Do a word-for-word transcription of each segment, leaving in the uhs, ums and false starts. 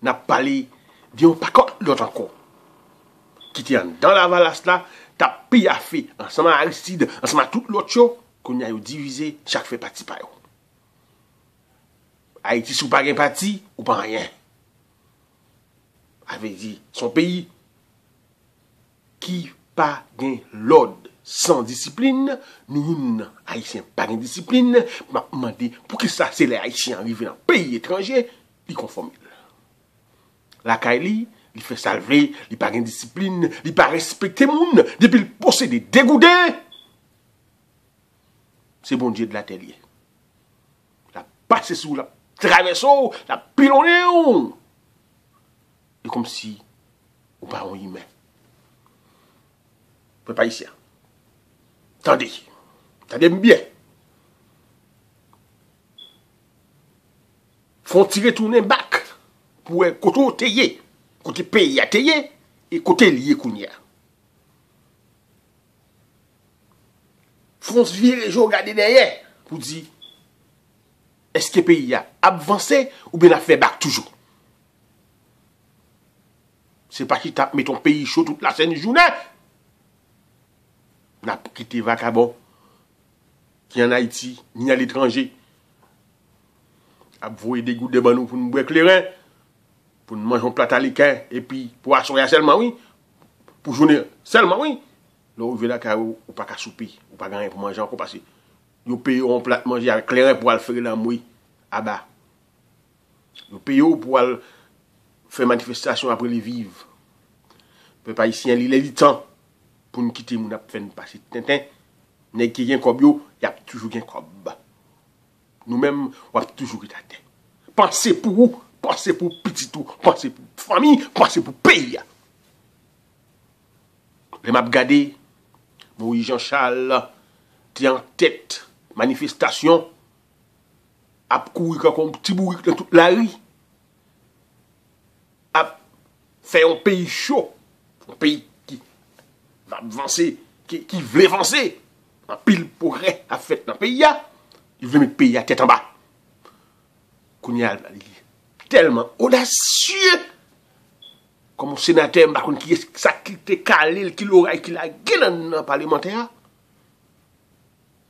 N ap pale de yon pakèt lòt ankò ki te anndan Lavalas la, t ap piyafe ansanm ak Aristide, ansanm ak tout lòt yo. Kounye a yo divize, chak fè pati pa yo. Ayiti, si w pa gen pati, ou pa anyen. Sa vle di, se yon peyi ki pa gen lòd, san disiplin. Nou menm Ayisyen pa gen disiplin. M ap mande poukisa se lè Ayisyen an rive nan peyi etranje, li konfòme l. Lakay li, li fè sa l vle, li pa gen disiplin, li pa respekte moun, depi l posede degouden, se Bondye de latè li ye. L ap pase sou ou, l ap travèse w, l ap pilonnen w. E kòmsi ou pa yon imen. Pèp ayisyen, tande. Tande m byen. Fè yon ti retounen bak pou wè kote w te ye, kote peyi a te ye, e kote l ye kounye a. Fè yon vire je w gade dèyè pou di, èske peyi a ap vanse oubyen l ap fè bak toujou? Se pa chita ap mete yon peyi cho tout lasent jounen. N ap kite vakabon ki ann Ayiti, ni aletranje, ap voye degouden ban nou pou n bwè kleren, pou n manje yon plat aleken, epi pou aswè a sèlman, wi, pou jounen sèlman, wi. Lè w rive lakay ou, ou pa ka soupe, ou pa gen anyen pou manje ankò, paske yo peye w yon plat manje avèk kleren pou w al fere lanmou aba. Yo peye w pou w al fè manifestasyon apre li viv. Pèp ayisyen, li lè li tan pou n kite moun ap fè n pase tenten. Nèg ki gen kòb yo, y ap toujou gen kòb. Nou menm, w ap toujou ret atè. Panse pou ou, panse pou pitit ou, panse pou fanmi, panse pou peyi a. Lè m ap gade, Moyiz Jan Chal te an tèt manifestasyon, ap kouri kankou yon ti bourik nan tout lari, ap fè yon peyi cho, yon peyi ki ap vanse, ki, ki vle vanse. Anpil pwogrè ap fèt nan peyi a, li vle met peyi a tèt anba. Kounye a, li tèlman odasye, kòm yon senatè, m pa konn kiyès sa ki te kale l, ki loray ki lage nan, nan palemantè a.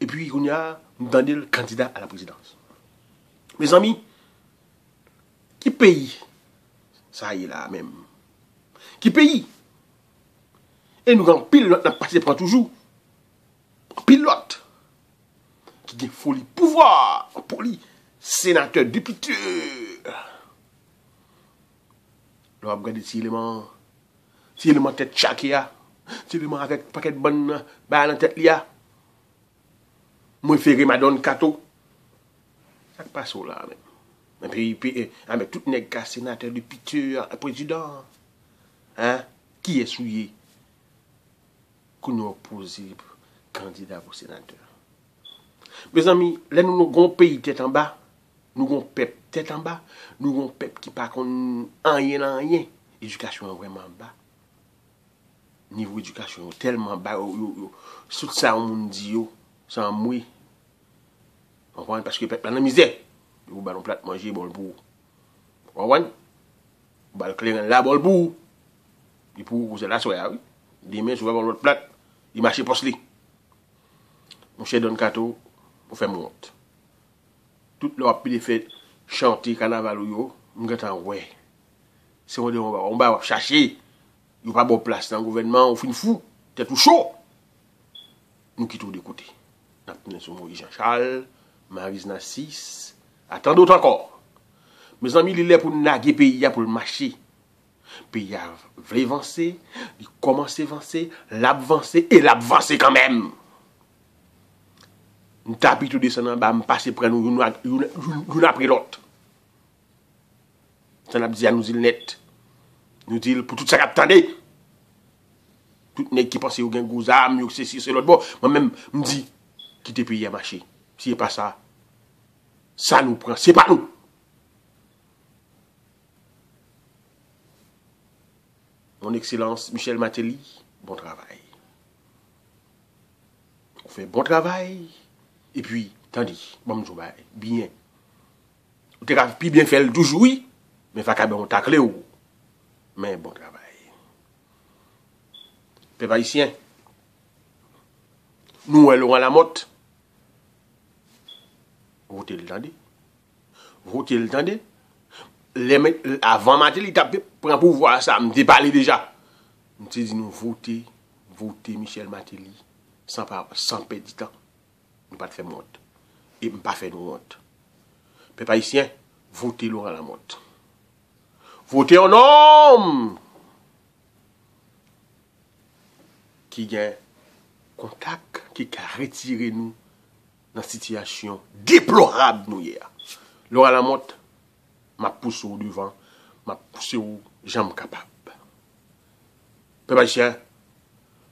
Epi, kounye a, m tande l kandida a la prezidans. Mezanmi, ki peyi sa ye la menm? Ki peyi? E nou gen anpil lòt n ap pase pran toujou. Anpil lòt ki gen foli pouvwa, foli senatè, depite. Lè w ap gade ti eleman, ti eleman tèt tchake a, ti eleman avèk pakèt bann bagay nan tèt li a, mwen fere Madonn Kato. Sa k pase w la menm? Epi, epi, eh, a, men tout nèg ka senatè, depite, prezidan. Hein? Kiyès ou ye? Kounye a w poze kandida pou senatè. Mezanmi, lè nou, nou gon peyi tèt anba, nou gon pèp tèt anba, nou gon pèp ki pa konn anyen nan anyen, edikasyon an vrèman anba. Nivo edikasyon yo tèlman ba, yo, yo, yo, tout sa yon moun di yo, se anmwe. Konprann? Paske pèp la nan mizè. Yo ba l yon plat manje, ba l pou ou. Konprann? Ou ba l kleren la, ba l pou ou. Li pou ou koze l aswè a, wi. Demen, si w pa ba l lòt plat, li mache pòs li. Monchè Don Kato, ou fè m wont. Tout lè w ap pile fè chante kanaval ou yo, m gentan wè. Se yon de yon ba, yon ba w ap chache. Yo pa ba w plas nan gouvènman, ou fin fou, tèt ou cho. Nou kite w de kote. N ap tounen sou Moyiz Jan Chal, Mariz Nasis, a tant dòt ankò. Mezanmi, li lè pou n lage peyi a pou l mache. Peyi a vle vanse, li kòmanse vanse, l ap vanse e l ap vanse kanmenm. M ta pito desann anba, m pase pran nou youn, youn, youn, youn apre lòt. Sa n ap di a, nou di l nèt. Nou di l pou tout sa k ap tande. Tout nèg ki panse yo gen gwo zam, yo sesi, se lòt bò. Mwen menm, m di, kite peyi a mache. Si e pa sa, sa nou pran, se pa nou. Mon Excellence Michel Martelly, bon travay. Ou fè bon travay. Epi, tande, ban m di w bagay, byen. Ou te ka pi byen fè l toujou, wi. Men vakabon an takle w. Men bon travay. Pèp ayisyen, nou wè Laurent Lamothe. Vote l, tande. Vote l, tande. Lè men, avan Martelly t ap pran pouvwa sa, m te pale deja. M te di nou vote, vote Michel Martelly san pa, san pèdi tan. Nou pa t fè m wont. E m pa fè nou wont. Pèp ayisyen, vote Laurent Lamothe. Vote yon nonm ki gen kontak, ki ka retire nou nan sitiyasyon deplorab nou ye a. Laurent Lamothe, m ap pouse w devan, m ap pouse w jan m kapab. Pèp ayisyen,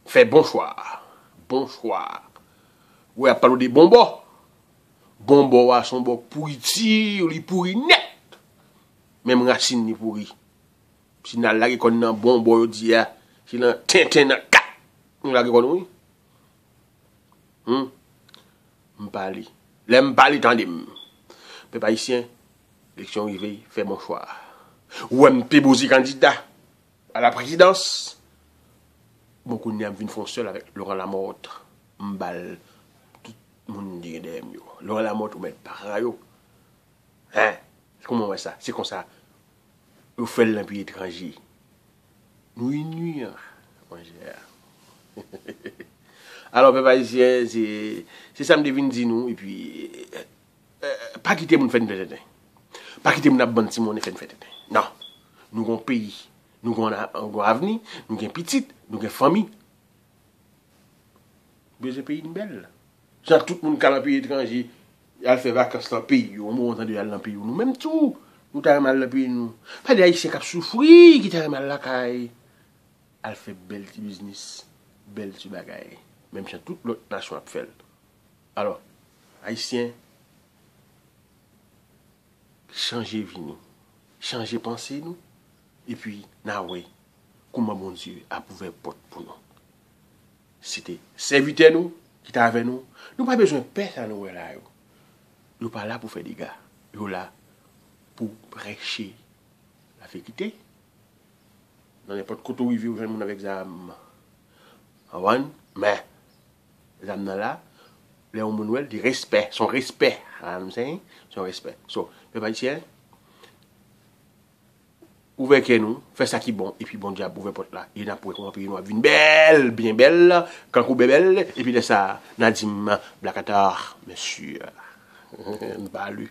fè bon chwa. Bon chwa. Ou wè, y ap pale w de bon bò. Bon bò a se yon bò pouriti, li pouri nèt. Menm rasin li pouri. Si n al lage kò n nan bon bò yo di a, se nan tenten nan kat nou lage kò nou, wi. Hmm. M pale. Lè m pale, tande m. Pèp ayisyen, eleksyon rive, fè bon chwa. Ou wè m te poze kandida a la prezidans. Bon, kounye a m vin fè yon sèl avèk Laurent Lamothe. M ba l tout moun ki gen dèyè m yo. Laurent Lamothe, ou mèt pa yo. Hein? Kòman w wè sa? Se konsa. Yo fè l nan peyi etranje. Nou ini, monchè. Alò, pèp ayisyen, se, se sa m te vin di nou, epi, eh, pa kite moun fè n fè tenten. Pa kite moun ap ban n ti monnen fè n fè tenten. Non. Nou gon peyi, nou gon a-, nou gon avni, nou gen pitit, nou gen fanmi. Bezwen peyi n bèl. Jan tout moun k al nan peyi etranje, y al fè vakans nan peyi yo, yon moman tande y al nan peyi yo. Nou menm tou, nou ta renmen al nan peyi nou. Pa de Ayisyen k ap soufri, ki ta renmen al lakay, al fè bèl ti biznis, bèl ti bagay. Menm jan tout lòt nasyon ap fè l. Alò, Ayisyen, chanje vi nou, chanje panse nou, epi n a wè kòman Bondye ap ouvè pòt pou nou. Se te sèvitè nou ki t avè nou. Nou pa bezwen pè sa nou wè la yo. Yo pa la pou fè dega. Yo la pou preche laverite. Nan nenpòt kote w rive, w jwenn moun avèk zam. Konprann? Men, zam nan la, lè yon moun wè l, li respè. Se yon respè. You know what I'm saying? Se yon respè. So, pèp ayisyen, Ouvè kè nou, fè sa ki bon, epi Bondye ap ouvè pòt la. E n ap wè kòman peyi nou ap vin bèl, byen bèl, kankou bèbèl, epi lè sa a, n a di m, Black Atar, mesye, n pa li.